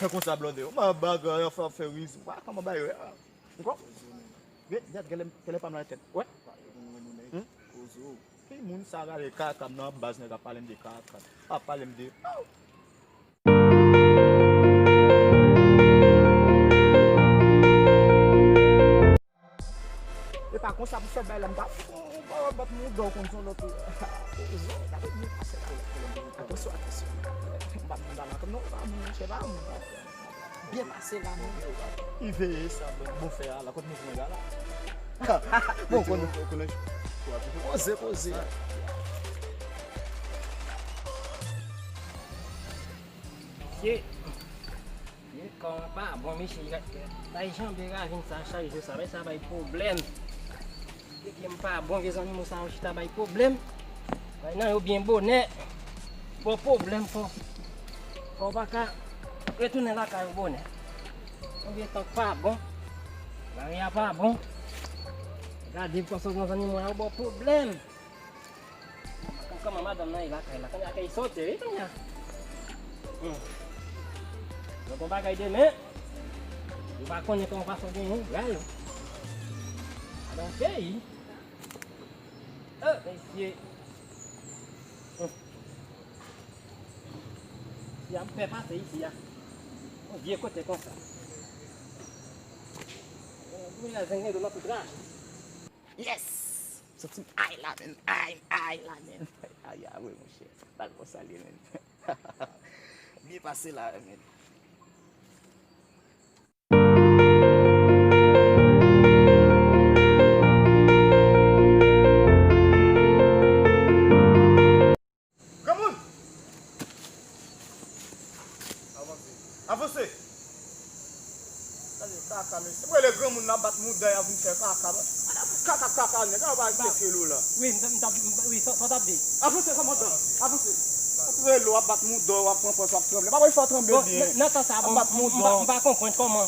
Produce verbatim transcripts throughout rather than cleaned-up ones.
Fè konsa, blòdè. Ou mwen bagay, fè, fè riz. Ou pa kòman bagay yo ye. Ou konprann? Gad, gad, gad, gad pa m nan tèt. Wè? Hmm? Ki moun sa rale kaka m nan baz nèg ap pale m de kaka. Ap pale m de. E pa konsa pou fè bay la, m pa fon, ou pa wè bat mouda w konn son lòt. Atansyon, atansyon. M pa, m pa nan kòm non, m pa moun chè pa moun. Byen pase la, non. I veye sa, bon, bon fè a, la kot mouvman gala. Bon, konnen, konnen. Poze, poze. Mesye, mesye, kò an pa bon, mesye, bay janbe ravin sa chak jou sa, bay sa bay pwoblèm. Pye m pa bon, vye zanmi mwen sa yo chita bay pwoblèm. Bay nan yo byen bonè. Bon pwoblèm fò. Fò w pa ka retounen lakay ou bonè. Yon vye tan pa bon. Lari a pa bon. Gade kòso zanmi mwen yo bon pwoblèm. Kòman madanm nan ye lakay la? Kounye a kay sòti wi kounye a. Hmm. Yo gon bagay demen. Yo pa konnen kòman fason genyen, gade yo. Madanm peyi. Oh, mesye. Hmm. Y ap fè pase isi a. Yon vye kote konsa. Kounye a zen gen dlo nan tout raje. Yes! Santi m ay la, men. Ay, ay la, men. Ay, ay, wi, monchè. Bal konsa li ye, men. Byen pase la, men. Granmoun! Avanse. Avanse. Gade kaka, mesye. Mwen rele granmoun nan bat mouda y ap vin fè kaka. Kaka, kaka, nèg. Kaka pa respekte l la. Wi, m t ap, m t ap, wi, sa, sa w t ap di? Avanse, kòmandan. Avanse. W ap rele, w ap bat mouda, w ap pran pòz, w ap tranble. Pa wè fò w tranble byen. Nan tan sa, bon, m pa, m pa konprann kòman,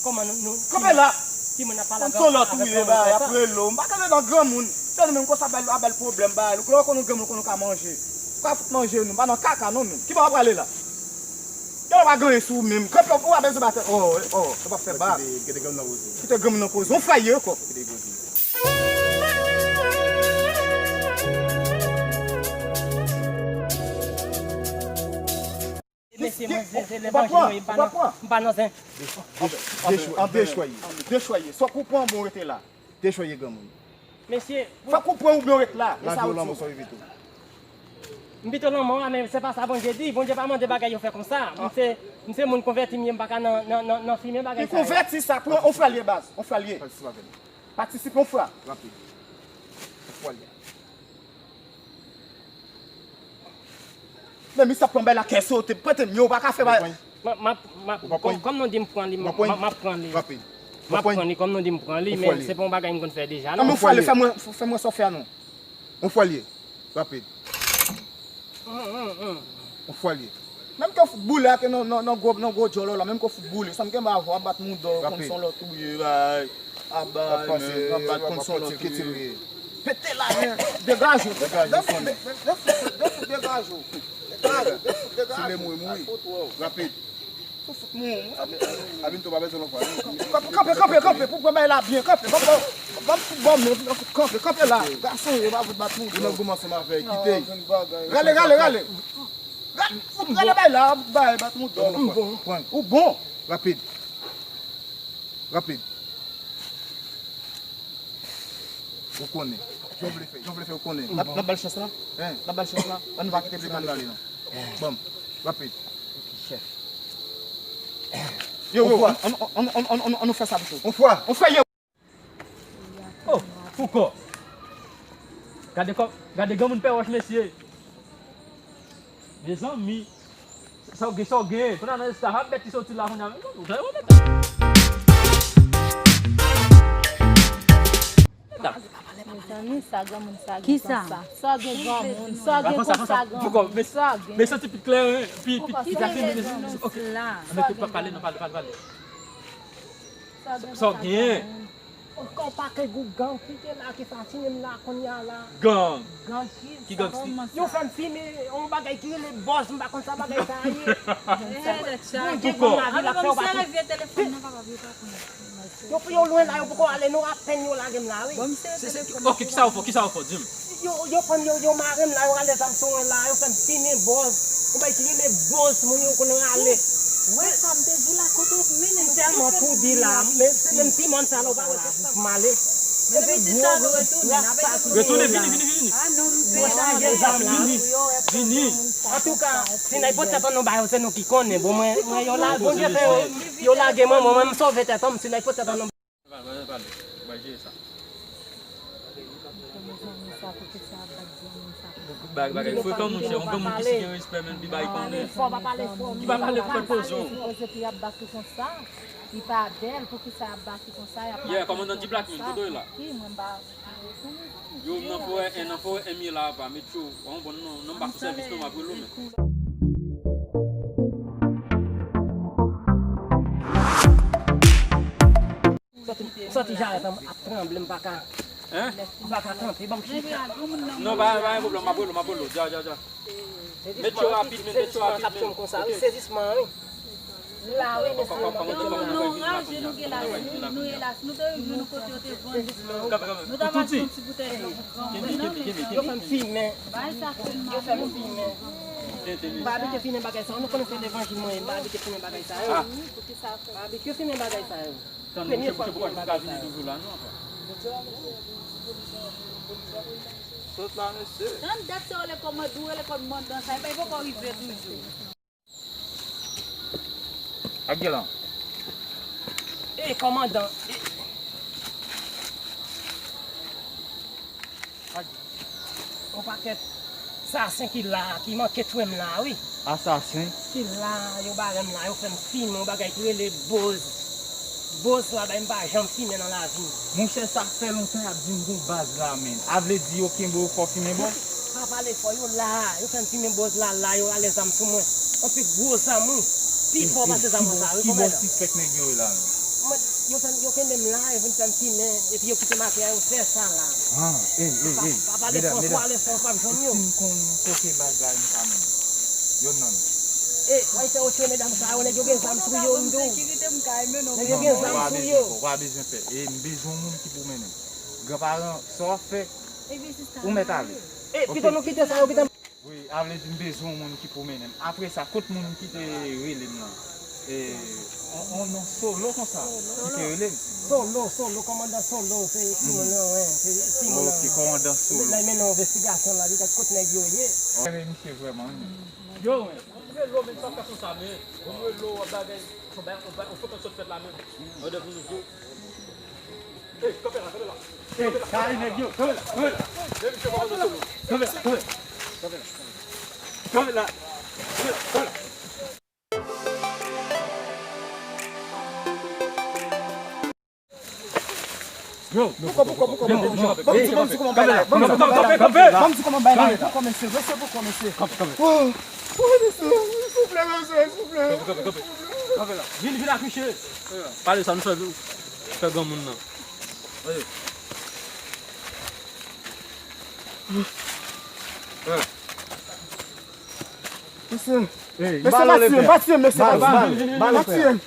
kòman nou, nou, kanpe la. Timoun ap pale avèk, avèk granmoun konsa. Ap rele w. M pa ka rele nan granmoun. Se nou menm konsa bay, ap bay pwoblèm, bay. Lè w konn nou granmoun, konn nou ka manje. Ou ka fout manje nou, pa nan kaka non menm. Ki bò w prale la? Yo pa gen anyen sou ou menm. Kanpe, ou pa bezwen batay. Oh, oh, ou pa fè ba. Kite granmoun nan poze. Kite granmoun nan poze. On fwa ye ankò. Mesye, mwen zen, zen levanjil mwen ye, m pa nan, m pa nan zen. An dechwaye, dechwaye. Swa ou pran bon rete la. Dechwaye granmoun. Mesye, fòk ou pran ou byen ret la. E sa ou di. M pito lanmò a, men se pa sa Bondye di. Bondye pa mande bagay yo fè konsa. M se, m se moun konvèti m ye, m pa ka nan, nan, nan, nan fimen bagay sa yo. Ki konvèti sa? Pran, on fwa l ye baz. On fwa l ye. Patisipe, on fwa. Rapid. On fwa l ye. Men misye ap pran bay la kè sote, prete m yo, ou pa ka fè bay. M ap, m ap, m ap, kòm, kòm nou di m pran li, m ap, m ap pran li. M ap pran li, kòm nou di m pran li, men se pa yon bagay m konn fè deja non. Yon fwa l ye, fè mwen, fè mwen sa w fè a non. Yon fwa l ye. Rapid. Yon fwa l ye. Menm ke w fout boule ake nan, nan, nan gwo, nan gwo djòlò la, menm ke w fout boule, sa m gen ba avè w, ap bat mouda w, konn son lòt ou ye, bay. Ap bay, men, ap bat konn son lòt ou ye. Pete la, men, degaje w. Degaje w, konnen. De, de, de fout, de fout degaje w. Degaje, de fout degaje w. Si le mouri, mouri. Rapid. Tou fout moun. Abin tou pa bezwen lòt fwa. Kanpe, kanpe, kanpe, kanpe, pou pran bay la byen, kanpe, kanpe, kanpe, kanpe la, gason yo pa fout bat moun. Ou nan goumen ansanm avè, kite. Rale, rale, rale. Rale bay la, bay, bat moun. Ou bon. Rapid. Rapid. Ou konnen. Jan w vle fè, jan w vle fè, ou konnen. N ap, n ap ba l chans la? Hein? N ap ba l chans la? Ann nou pa kite pye n ale non. Bon, rapid. Ok, chèf. Yo, yo, ann, ann nou fè sa pito. On fwa. On fwa, yo. Oh, Fouco. Gade kò, gade granmoun pè wòch, mesye. Mezanmi. Sa w gen, sa w gen. Kounye a nan estaf, ap bèt ki soti la kounye a. Ou ta remèt. Mezanmi, sa granmoun sa gen konsa. Sa gen granmoun, sa gen konsa, granmoun. Sa gen. Men santi pi klè, wi. Pi, pi, pi klè, men, ok. Men pa pale, non, pale, pale, pale. Sa w gen. Ankò pakèt gwoup gang ki te la, ki fasinen m la kounye a la. Gang. Gang ki? Ki gang si? Yo fè m fimen yon bagay ki rele bòz, m pa konn sa bagay sa ye. Bon, gen gang lavi l ap fè w pa tou. Yo, yo lwen la, yo poko ale non, apèn yo lage m la, wi. Ok, kisa ou fè, kisa ou fè, di m. Yo, yo pran m, yo, yo mare m la, yo rale zam sou mwen la, yo fè m fimen bòz. Yon bagay ki rele bòz, moun yo konn rale. Wè sa m te di w la, kote w mennen nou. M tèlman poudi la, men, men ti mòn sa la, ou pa wè se m ale. Se gwo ras sa ki. Retounen, vini, vini, vini. Yo chaje zam la. Vini, vini. Antouka, si n ay pote tèt ann nou ba yo, se nou ki konnen. Bon, mwen, mwen, yo la, Bondye fè yo, yo lage mwen, mwen, mwen, m sove tèt an m, si n ay pote tèt ann nou. Pale, pale, pale. Ou bay jere sa. Bagay, bagay frekan, monchè. Yon granmoun ki si gen respè, menm li bay konnen. Ki pa pale fò, ki pa pale fò, poze w. Poze pou y ap bat ou konsa. Li pa bèl, poukisa y ap bat ou konsa, y ap bat ou konsa. Yeah, kòmandan di Black Man, kote w ye la? Ki, mwen ba. Yo, nan forè, nan forè, M ye la, apa, met yo, yon bon non, non, m pa sou sèvis non, m ap rele w, men. Sòti, sòti jarèt an ap tranble, m pa ka. Hein? M pa ka kanpe, ban m chita. Non, pa, pa gen pwoblèm, m ap rele w, m ap rele w. Dja, dja, dja. Met yo rapid, men, met yo rapid, men. Sezisman, wi. La, wi, mesye. Yo, nou, nou raje, nou gen la, nou, nou, elas, nou te rive yon kote yo te vann. Nou ta va jwenn ti boutèy dlo pou gran mwen nan, men. Yo fè m fimen. Bay sa fè m mal. Yo fè m fimen. M pa abitye fimen bagay sa. Nou konnen se levanjil mwen ye, m pa abitye fimen bagay sa yo. Ah. M pa abitye fimen bagay sa yo. Premye fwa m fè bagay sa yo. Sot la, mesye. Tann dat se rele kòmandan, rele kòmandan sa, epi poko rive toujou. Ak gen lan. Ey, kòmandan. Ey. Yon pakèt sasen ki la, ki manke touye m la, wi. Asasen? Ki la, yo bare m la, yo fè m fimen yon bagay ki rele boz. Boz la, bay m pa janm fimen nan lavi m. Monchè, sa fè lontan y ap di m gon baz la, menn. A vle di yo kenbe w fè w fimen boz? Pa pale fò, yo la, yo fè m fimen boz la, la, yo rale zam sou mwen. Yon pi gwo zam, wi. Pi fò pase zam sa, wi, kòmandan. Ki bò sispèk nèg yo ye la, menn? Mwen, yo fè m, yo kenbe m la, yo vin fè m fimen, epi yo kite m atè a, yo fè sa la. Ah, ey, ey, ey. Pa pale fò, si w ale fò, w p ap jwenn yo. Si m konn kote baz la, m ka mennen. Yo nan. Ey, w a fè otyo medam sa yo, nèg yo gen zam sou yo, m di w. Nèg yo gen zam sou yo. Ou pa bezwen pè. E m bezwen yon moun ki pou mennen m. Granparan, sa w ap fè, ou mèt ale. E, pito nou kite sa yo, pito. Wi, a vle di m bezwen yon moun ki pou mennen m. Apre sa, kot moun ki te rele m lan? E, on, on non Solo konsa, ki te rele m. Solo, Solo, kòmandan Solo, se timoun nan, wi, se timoun nan. Ok, kòmandan Solo. Li la mennen yon envestigasyon la, li gad kot nèg yo ye. Ou renmen misye vrèman, wi. Yo, wi. Ou rele w, men sa w fè konsa, men. Ou rele w, w ap bagay, w ap, w ap, w ap fè sòt fèt la, men. Ey, kanpe la, kanpe la. Ey, kay nèg yo, kanpe la, kanpe la. Kanpe la, kanpe la. Kanpe la. Kanpe la. Kanpe la. Yo, poko, poko, poko, poko. Ban m di kòman bay la. Ban m di kòman bay la. Ban m di kòman bay la. Poko, mesye, mesye, poko, mesye. Kanpe, kanpe. Oh, oh, mesye, souple, mesye, souple. Kanpe, kanpe, kanpe. Kanpe la. Vin, vin ak misye. Pale sa, nou fè, fè granmoun nan. Mesye. Mesye, pa tiye m, pa tiye m, mesye, pa tiye m. Pa tiye m.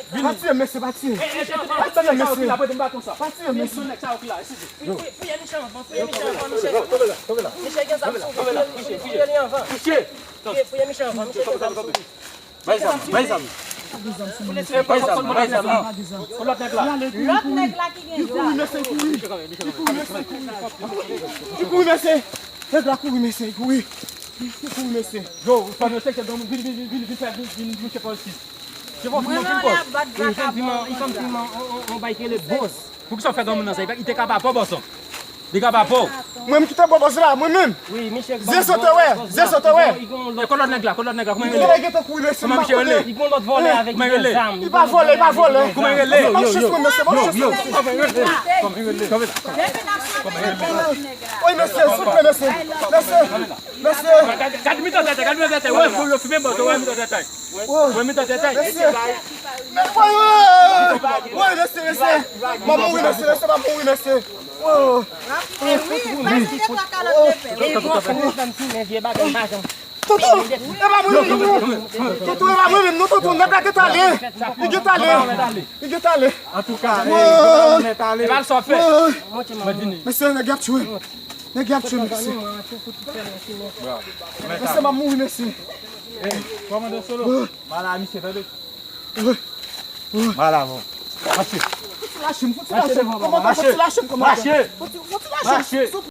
Pa tiye m, mesye, pa tiye m. Pa tiye m, mesye. Pa tiye m, mesye. Fouye, fouye Michel anvan, fouye Michel anvan, Michel. Michel gen zam sou li, fouye li anvan. Fouye, fouye Michel anvan, Michel gen zam sou li. Bay zam, bay zam. Bay zam, bay zam. Lòt nèg la. Lòt nèg la ki gen zam. Li kouri, mesye, li kouri. Li kouri, mesye. Nèg la kouri, mesye, li kouri. Li kouri, mesye. Yo, fanm yo sèke, vin, vin, vin, vin, vin fè, vin, vin, vin fè pòz isit. Mwen anlè ap bat vakabon. Li fè m fimen, li fè m fimen, on, on, on bagay ki rele boz. Poukisa w fè granmoun nan sa? Li pa, li te ka pa pè w, bòs lan. Li ka pa pè w. Mwen, m kite bò bòs la, mwen menm. Wi, misye. Zye sote wè, zye sote wè. E kot lòt nèg la, kot lòt nèg la, kòman misye rele? Li gon lòt vòlè avèk li. Kòman misye rele? Li gon lòt vòlè avèk li, li gen zam. Li pa vòlè, li pa vòlè. Kòman l rele? Ban m chans mwen, mesye, ban m chans mwen, mesye. Kòman l rele? Kòman l rele? Wi, mesye, souple, mesye. Mesye. Mesye. Gad, gad mitan tèt, gad mitan tèt. Wè, pou yo fimen bò, wè mitan tèt. Wè mitan tèt. Mesye. Woy, woy, woy, mesye, mesye. M ap mouri, mesye, mesye, m ap mouri, mesye. Woy, woy. Tonton, e pa mwen menm, non. Tonton, e pa mwen menm, non, tonton. Nèg la gentan ale. Li gentan ale. Li gentan ale. Antouka, e, nèg la gentan ale. Woy. Woy. Mesye, nèg y ap tchwe m. Nèg y ap tchwe m, mesye. Mesye, m ap mouri, mesye. Kòmandan Solo, m ale a misye, tande. Woy. M ale avan. Mache. Fouti lache m, fouti lache m. Kòmandan, fouti lache m, kòmandan. Mache. Fouti, fouti lache m, souple.